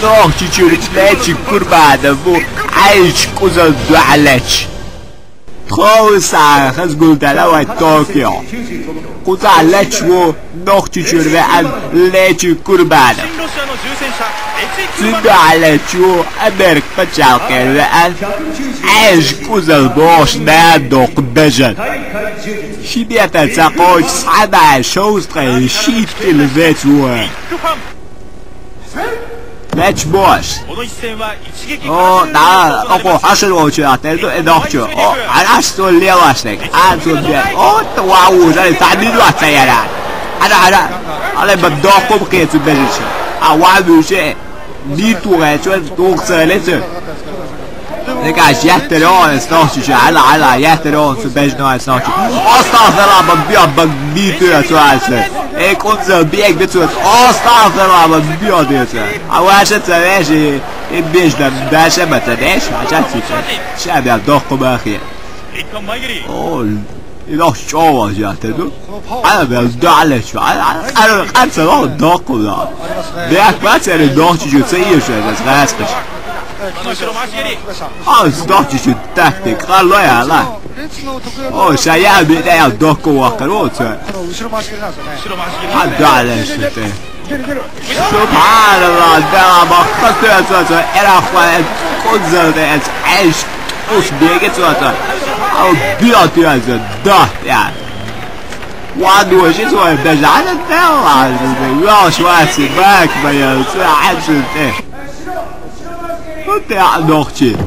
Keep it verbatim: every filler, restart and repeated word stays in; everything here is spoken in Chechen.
Нохчичуьра лечиг курбана бу, Ӏайш кӀузал дуьхьа лаьч. Тховса хаза гулдала вай Токио. Кхузахь лаьч ву Нохчичуьра веана лечиг курбана. Цуьнга лаьч ву Америка пачхьалкхера веана Ӏайш кӀузал бохуш нана доккху бежан. Ши метр ца кхочу схьа а шовзткъе шийтта кило вес ву. Лаьч бош. О, да, око хьашар волчу тера ду и нохчо. О, Ӏараш цо лелаш дерг. А, цо бе. О, та ва вужа, та бин ва ца яра. Ара, ара. Але ба доккху кхе цу бежича. А ва вужа. Биту гӀечо, тух ца лецу. Декаш яттар йо, ас нохчича, хьала, хьала, яттар йо, цу бежно ас нохчи. Астагфирулла, ба биа, ба биту я цу аса. Э, кунза, биег бицу. Астагфирулла, ба биа децу. А ваша ца веши, и бежна, даша ба ца веш, а ца цицу. Ша бя дохку бахи. О, и нохчи чӀогӀа яттар ду. Ана бел далечу. Ана, ана, ана, ана, ца вал доккху да. Бяк бацари нохчичу ца иешу, ас гӀаскаш. Ас нохчичу тактик, къалла яла. О, ша я би да я доккху ваккар, о, ца. А далечу те. Субханалла, да, бахка ту ца, ца, эра хва, кунза де, эс, эш, ус беге ца, ца. Ау, биа ту ца, да, я. Ва душ, ца, бежана, да, ва, ва, шваси, бак, бая, ца, ацу, те. Вот я нохчи.